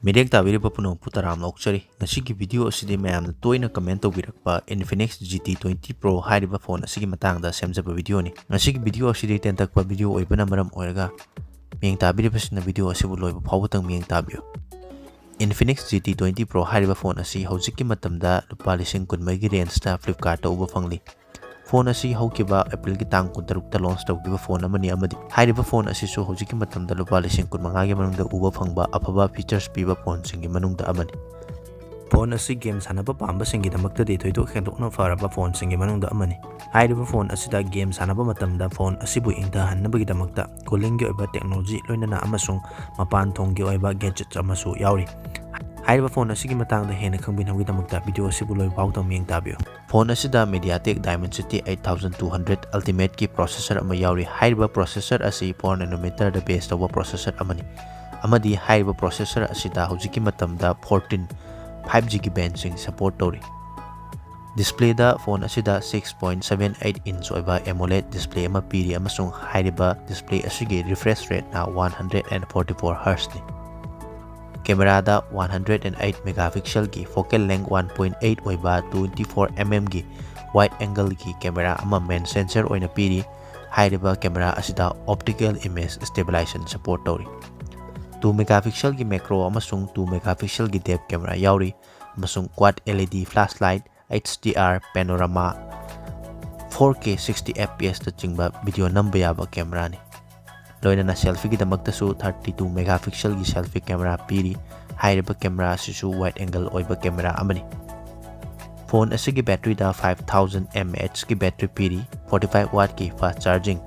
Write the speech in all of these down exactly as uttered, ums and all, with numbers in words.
ꯃꯤꯔꯦꯛ ꯇꯥꯕꯤꯔꯤꯕ ꯄꯨꯝꯅꯃꯛꯄꯨ ꯇꯔꯥꯝꯅ ꯑꯣꯛꯆꯔꯤ꯫ ꯉꯁꯤꯒꯤ video ꯑꯁꯤꯗꯤ ꯃꯌꯥꯝꯅ ꯇꯣꯏꯅ comment ꯇꯧꯕꯤꯔꯛꯄ Infinix G T twenty Pro ꯍꯥꯏꯔꯤꯕ phone ꯑꯁꯤꯒꯤ ꯃꯇꯥꯡꯗ ꯁꯦꯝꯖꯕ video ꯅꯤ꯫ ꯉꯁꯤꯒꯤ video ꯑꯁꯤꯗꯤ ꯇꯦꯟꯇꯛꯄ video ꯑꯣꯏꯕꯅ ꯃꯔꯝ ꯑꯣꯏꯔꯒ ꯃꯤꯠꯌꯦꯡ ꯇꯥꯕꯤꯔꯤꯕꯁꯤꯡꯅ video ꯑꯁꯤꯕꯨ ꯂꯣꯏꯕ ꯐꯥꯎꯕꯇꯪ ꯃꯤꯠꯌꯦꯡ ꯇꯥꯕꯤꯌꯨ꯫ Infinix G T twenty Pro ꯍꯥꯏꯔꯤꯕ phone ꯑꯁꯤ ꯍꯧꯖꯤꯛꯀꯤ ꯃꯇꯝꯗ ꯂꯨꯄꯥ ꯂꯤꯁꯤꯡ ꯀꯨꯟꯃꯔꯤꯒꯤ range ꯇ Flipkart ꯇ ꯎꯕ ꯐꯪꯂꯤ꯫ Phone ꯑꯁꯤ ꯍꯧꯈꯤꯕ April ꯒꯤ ꯇꯥꯡ ꯀꯨꯟꯇꯔꯨꯛꯇ launch ꯇꯧꯈꯤꯕ phone ꯑꯃꯅꯤ ꯑꯃꯗꯤ ꯍꯥꯏꯔꯤꯕ phone ꯑꯁꯤꯁꯨ ꯍꯧꯖꯤꯛꯀꯤ ꯃꯇꯝꯗ ꯂꯨꯄꯥ ꯂꯤꯁꯤꯡ ꯀꯨꯟꯃꯉꯥꯒꯤ ꯃꯅꯨꯡꯗ ꯎꯕ ꯐꯪꯕ ꯑꯐꯕ features ꯄꯤꯕ phone ꯁꯤꯡꯒꯤ ꯃꯅꯨꯡꯗ ꯑꯃꯅꯤ꯫ Phone ꯑꯁꯤ game ꯁꯥꯟꯅꯕ ꯄꯥꯝꯕꯁꯤꯡꯒꯤꯗꯃꯛꯇꯗꯤ ꯊꯣꯏꯗꯣꯛ ꯍꯦꯟꯗꯣꯛꯅ ꯐꯔꯕ phone ꯁꯤꯡꯒꯤ ꯃꯅꯨꯡꯗ ꯑꯃꯅꯤ꯫ ꯍꯥꯏꯔꯤꯕ phone ꯑꯁꯤꯗ game ꯁꯥꯟꯅꯕ ꯃꯇꯝꯗ phone ꯑꯁꯤꯕꯨ ꯏꯪꯊꯍꯟꯅꯕꯒꯤꯗꯃꯛꯇ cooling ꯒꯤ ꯑꯣꯏꯕ technology ꯂꯣꯏꯅꯅ ꯑꯃꯁꯨꯡ ꯃꯄꯥꯟ ꯊꯣꯡꯒꯤ ꯑꯣꯏꯕ gadgets ꯑꯃꯁꯨ ꯌꯥꯎꯔꯤ꯫ ꯍꯥꯏꯔꯤꯕ phone ꯑꯁꯤꯒꯤ ꯃꯇꯥꯡꯗ ꯍꯦꯟꯅ ꯈꯪꯕꯤꯅꯕꯒꯤꯗꯃꯛꯇ video ꯑꯁꯤꯕꯨ ꯂꯣꯏꯕ ꯐꯥꯎꯕ ꯃꯤꯠꯌꯦꯡ ꯇꯥꯕꯤꯌꯨ꯫ Phone ꯑꯁꯤꯗ MediaTek Dimensity eight thousand two hundred Ultimate ꯀꯤ processor ꯑꯃ ꯌꯥꯎꯔꯤ꯫ ꯍꯥꯏꯔꯤꯕ processor ꯑꯁꯤ four nanometer ꯗ base ꯇꯧꯕ processor ꯑꯃꯅꯤ, ꯑꯃꯗꯤ ꯍꯥꯏꯔꯤꯕ processor ꯑꯁꯤꯗ ꯍꯧꯖꯤꯛꯀꯤ ꯃꯇꯝꯗ fourteen five G ꯒꯤ band ꯁꯤꯡ support ꯇꯧꯔꯤ꯫ Display ꯗ phone ꯑꯁꯤꯗ six point seven eight inch ꯑꯣꯏꯕ AMOLED display ꯑꯃ ꯄꯤꯔꯤ, ꯑꯃꯁꯨꯡ ꯍꯥꯏꯔꯤꯕ display ꯑꯁꯤꯒꯤ refresh rate ꯅ one hundred and forty four hertz ꯅꯤ꯫ Camera the one hundred and eight megapixel ꯒꯤ focal length one point eight ꯑꯣꯏꯕ twenty four mm ꯒꯤ wide angle ꯒꯤ camera ꯑꯃ main sensor ꯑꯣꯏꯅ ꯄꯤꯔꯤ꯫ ꯍꯥꯏꯔꯤꯕ camera ꯑꯁꯤꯗ optical image stabilization support ꯇꯧꯔꯤ꯫ Two megapixel ꯒꯤ macro ꯑꯃꯁꯨꯡ two megapixel ꯒꯤ depth camera ꯌꯥꯎꯔꯤ, ꯑꯃꯁꯨꯡ quad LED flashlight, H D R panorama, four K sixty F P S ꯅꯆꯤꯡꯕ video ꯅꯝꯕ ꯌꯥꯕ camera ꯅꯤ꯫ ꯂꯣꯏꯅꯅ selfie ꯒꯤꯗꯃꯛꯇꯁꯨ thirty two megapixel ꯒꯤ selfie camera ꯄꯤꯔꯤ꯫ ꯍꯥꯏꯔꯤꯕ camera ꯑꯁꯤꯁꯨ wide angle ꯑꯣꯏꯕ camera ꯑꯃꯅꯤ꯫ Phone ꯑꯁꯤꯒꯤ battery ꯗ five thousand mAh ꯒꯤ battery ꯄꯤꯔꯤ, forty five watt ꯀꯤ fast charging,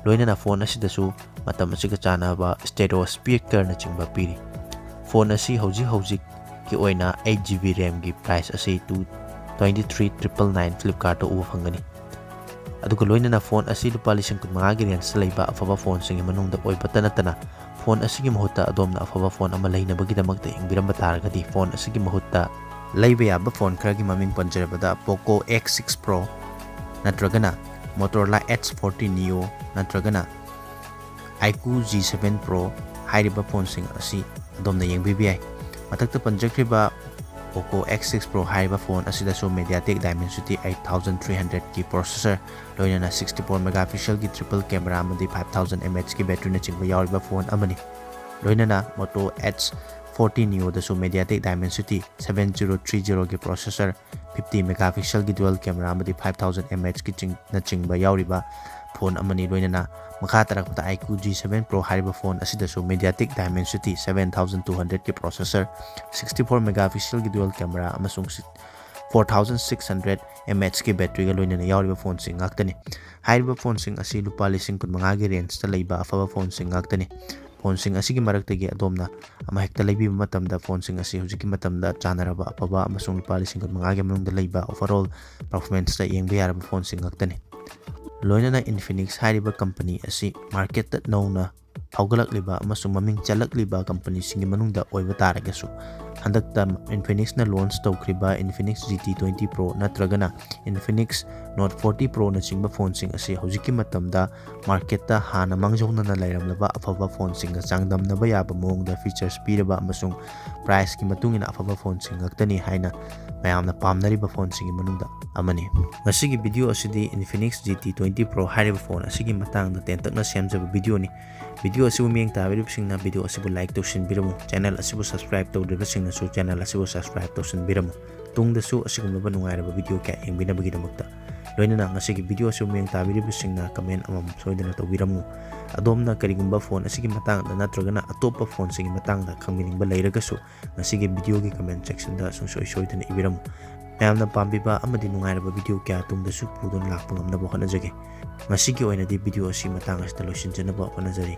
ꯂꯣꯏꯅꯅ phone ꯑꯁꯤꯗꯁꯨ ꯃꯇꯝ ꯑꯁꯤꯒ ꯆꯥꯟꯅꯕ stereo speaker ꯅꯆꯤꯡꯕ ꯄꯤꯔꯤ꯫ Phone ꯑꯁꯤ ꯍꯧꯖꯤꯛ ꯍꯧꯖꯤꯛꯀꯤ ꯑꯣꯏꯅ eight GB RAM ꯒꯤ price ꯑꯁꯤ two, twenty three triple nine Flipkart ꯇ ꯎꯕ ꯐꯪꯒꯅꯤ꯫ ꯑꯗꯨꯒ ꯂꯣꯏꯅꯅ phone ꯑꯁꯤ ꯂꯨꯄꯥ ꯂꯤꯁꯤꯡ ꯀꯨꯟꯃꯉꯥꯒꯤ range ꯇ ꯂꯩꯕ ꯑꯐꯕ phone ꯁꯤꯡꯒꯤ ꯃꯅꯨꯡꯗ ꯑꯣꯏꯕꯇ ꯅꯠꯇꯅ, phone ꯑꯁꯤꯒꯤ ꯃꯍꯨꯠꯇ ꯑꯗꯣꯝꯅ ꯑꯐꯕ phone ꯑꯃ ꯂꯩꯅꯕꯒꯤꯗꯃꯛꯇ ꯌꯦꯡꯕꯤꯔꯝꯕ ꯇꯥꯔꯒꯗꯤ, phone ꯑꯁꯤꯒꯤ ꯃꯍꯨꯠꯇ ꯂꯩꯕ ꯌꯥꯕ phone ꯈꯔꯒꯤ ꯃꯃꯤꯡ ꯄꯟꯖꯔꯕꯗ Poco X six Pro ꯅꯠꯇ꯭ꯔꯒꯅ Motorola H forty Neo ꯅꯠꯇ꯭ꯔꯒꯅ Iqoo G seven Pro ꯍꯥꯏꯔꯤꯕ phone ꯁꯤꯡ ꯑꯁꯤ ꯑꯗꯣꯝꯅ ꯌꯦꯡꯕꯤꯕ ꯌꯥꯏ꯫ ꯃꯊꯛꯇ ꯄꯟꯖꯈ꯭ꯔꯤꯕ Poco X six Pro ꯍꯥꯏꯔꯤꯕ ꯐꯣꯟ ꯑꯁꯤꯗꯁꯨ MediaTek Dimensity eight thousand three hundredꯀꯤ processor, ꯂꯣꯏꯅꯅ sixty four megapixelꯒꯤ triple camera ꯑꯃꯗꯤ five thousand mAhꯀꯤ batteryꯅꯆꯤꯡꯕ ꯌꯥꯎꯔꯤꯕ ꯐꯣꯟ ꯑꯃꯅꯤ꯫ ꯂꯣꯏꯅꯅ Moto H forty Neoꯗꯁꯨ MediaTek Dimensity seven zero three zeroꯒꯤ processor, fifty megapixelꯒꯤ dual camera ꯑꯃꯗꯤ five thousand mAhꯀꯤ ꯆꯤꯡ-, ꯅꯆꯤꯡꯕ ꯌꯥꯎꯔꯤꯕ ꯐꯣꯟ ꯑꯃꯅꯤ꯫ ꯂꯣꯏꯅꯅ ꯃꯈꯥ ꯇꯥꯔꯛꯄꯗ iQOO G seven Pro ꯍꯥꯏꯔꯤꯕ ꯐꯣꯟ ꯑꯁꯤꯗꯁꯨ MediaTek Dimensity seven thousand two hundredꯀꯤ processor, sixty four megapixelꯒꯤ dual camera ꯑꯃꯁꯨꯡ si-, four thousand six hundred mAhꯀꯤ batteryꯒ ꯂꯣꯏꯅꯅ ꯌꯥꯎꯔꯤꯕ ꯐꯣꯟꯁꯤꯡ ꯉꯥꯛꯇꯅꯤ꯫ ꯍꯥꯏꯔꯤꯕ ꯐꯣꯟꯁꯤꯡ ꯑꯁꯤ ꯂꯨꯄꯥ ꯂꯤꯁꯤꯡ ꯀꯨꯟꯃꯉꯥꯒꯤ rangeꯇ ꯂꯩꯕ ꯑꯐꯕ ꯐꯣꯟꯁꯤꯡ ꯉꯥꯛꯇꯅꯤ꯫ ꯐꯣꯟꯁꯤꯡ ꯑꯁꯤꯒꯤ ꯃꯔꯛꯇꯒꯤ ꯑꯗꯣꯝꯅ ꯑꯃ ꯍꯦꯛꯇ ꯂꯩꯕꯤꯕ ꯃꯇꯝꯗ ꯐꯣꯟꯁꯤꯡ ꯑꯁꯤ ꯍꯧꯖꯤꯛꯀꯤ ꯃꯇꯝꯗ ꯆꯥꯟꯅꯔꯕ ꯑꯐꯕ ꯑꯃꯁꯨꯡ ꯂꯨꯄꯥ ꯂꯤꯁꯤꯡ ꯀꯨꯟꯃꯉꯥꯒꯤ ꯃꯅꯨꯡꯗ ꯂꯩꯕ overall performanceꯇ ꯌꯦꯡꯕ ꯌꯥꯔꯕ ꯐꯣꯟꯁꯤꯡ ꯉꯥꯛꯇꯅꯤ꯫ ꯂꯣꯏꯅꯅ Infinix ꯍꯥꯏꯔꯤꯕ company ꯑꯁꯤ marketꯇ ꯅꯧꯅ ꯐꯥꯎꯒꯠꯂꯛꯂꯤꯕ ꯑꯃꯁꯨꯡ ꯃꯃꯤꯡ ꯆꯠꯂꯛꯂꯤꯕ companyꯁꯤꯡꯒꯤ ꯃꯅꯨꯡꯗ ꯑꯣꯏꯕ ꯇꯥꯔꯒꯁꯨ, ꯍꯟꯗꯛꯇ Infinixꯅ launch ꯇꯧꯈ꯭ꯔꯤꯕ Infinix G T twenty Pro ꯅꯠꯇ꯭ꯔꯒꯅ Infinix Note forty Proꯅꯆꯤꯡꯕ ꯐꯣꯟꯁꯤꯡ ꯑꯁꯤ ꯍꯧꯖꯤꯛꯀꯤ ꯃꯇꯝꯗ marketꯇ ꯍꯥꯟꯅ ꯃꯥꯡꯖꯧꯅꯅ ꯂꯩꯔꯝꯂꯕ ꯑꯐꯕ ꯐꯣꯟꯁꯤꯡꯒ ꯆꯥꯡꯗꯝꯅꯕ ꯌꯥꯕ ꯃꯑꯣꯡꯗ features ꯄꯤꯔꯕ ꯑꯃꯁꯨꯡ priceꯀꯤ ꯃꯇꯨꯡ ꯏꯟꯅ ꯑꯐꯕ ꯐꯣꯟꯁꯤꯡ ꯉꯥꯛꯇꯅꯤ ꯍꯥꯏꯅ ꯃꯌꯥꯝꯅ ꯄꯥꯝꯅꯔꯤꯕ ꯐꯣꯟꯁꯤꯡꯒꯤ ꯃꯅꯨꯡꯗ ꯑꯃꯅꯤ꯫ ꯉꯁꯤꯒꯤ video ꯑꯁꯤꯗꯤ Infinix G T twenty Pro ꯍꯥꯏꯔꯤꯕ ꯐꯣꯟ ꯑꯁꯤꯒꯤ ꯃꯇꯥꯡꯗ ꯇꯦꯟꯇꯛꯅ ꯁꯦꯝꯖꯕ videoꯅꯤ꯫ Video ꯑꯁꯤꯕꯨ ꯃꯤꯠꯌꯦꯡ ꯇꯥꯕꯤꯔꯤꯕꯁꯤꯡꯅ video ꯑꯁꯤꯕꯨ like ꯇꯧꯁꯤꯟꯕꯤꯔꯝꯃꯨ, channel ꯑꯁꯤꯕꯨ subscribe ꯇꯧꯗ꯭ꯔꯤꯕꯁꯤꯡꯅꯁꯨ channel ꯑꯁꯤꯕꯨ subscribe ꯇꯧꯁꯤꯟꯕꯤꯔꯝꯃꯨ꯫ ꯇꯨꯡꯗꯁꯨ ꯑꯁꯤꯒꯨꯝꯂꯕ ꯅꯨꯡꯉꯥꯏꯔꯕ video ꯀꯌꯥ ꯌꯦꯡꯕꯤꯅꯕꯒꯤꯗꯃꯛꯇ꯫ ꯂꯣꯏꯅꯅ ꯉꯁꯤꯒꯤ video ꯑꯁꯤꯕꯨ ꯃꯤꯠꯌꯦꯡ ꯇꯥꯕꯤꯔꯤꯕꯁꯤꯡꯅ comment ꯑꯃꯃꯝ ꯁꯣꯏꯗꯅ ꯇꯧꯕꯤꯔꯝꯃꯨ꯫ ꯑꯗꯣꯝꯅ ꯀꯔꯤꯒꯨꯝꯕ ꯐꯣꯟ ꯑꯁꯤꯒꯤ ꯃꯇꯥꯡꯗ ꯅꯠꯇ꯭ꯔꯒꯅ ꯑꯇꯣꯞꯄ ꯐꯣꯟꯁꯤꯡꯒꯤ ꯃꯇꯥꯡꯗ ꯈꯪꯕꯤꯅꯤꯡꯕ ꯂꯩꯔꯒꯁꯨ ꯉꯁꯤꯒꯤ videoꯒꯤ comment sectionꯗ ꯁꯨꯡꯁꯣꯏ ꯁꯣꯏꯗꯅ ꯏꯕꯤꯔꯝꯃꯨ꯫ ꯃꯌꯥꯝꯅ ꯄꯥꯝꯕꯤꯕ ꯑꯃꯗꯤ ꯅꯨꯡꯉꯥꯏꯔꯕ video ꯀꯌꯥ ꯇꯨꯡꯗꯁꯨ ꯄꯨꯗꯨꯅ ꯂꯥꯛꯄ ꯉꯝꯅꯕ ꯍꯣꯠꯅꯖꯒꯦ꯫ ꯉꯁꯤꯒꯤ ꯑꯣꯏꯅꯗꯤ video ꯑꯁꯤ ꯃꯇꯥꯡ ꯑꯁꯤꯗ ꯂꯣꯏꯁꯤꯟꯖꯅꯕ ꯍꯣꯠꯅꯖꯔꯤ꯫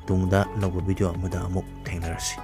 ꯇꯨꯡꯗ ꯑꯅꯧꯕ video ꯑꯃꯗ ꯑꯃꯨꯛ ꯊꯦꯡꯅꯔꯁꯤ꯫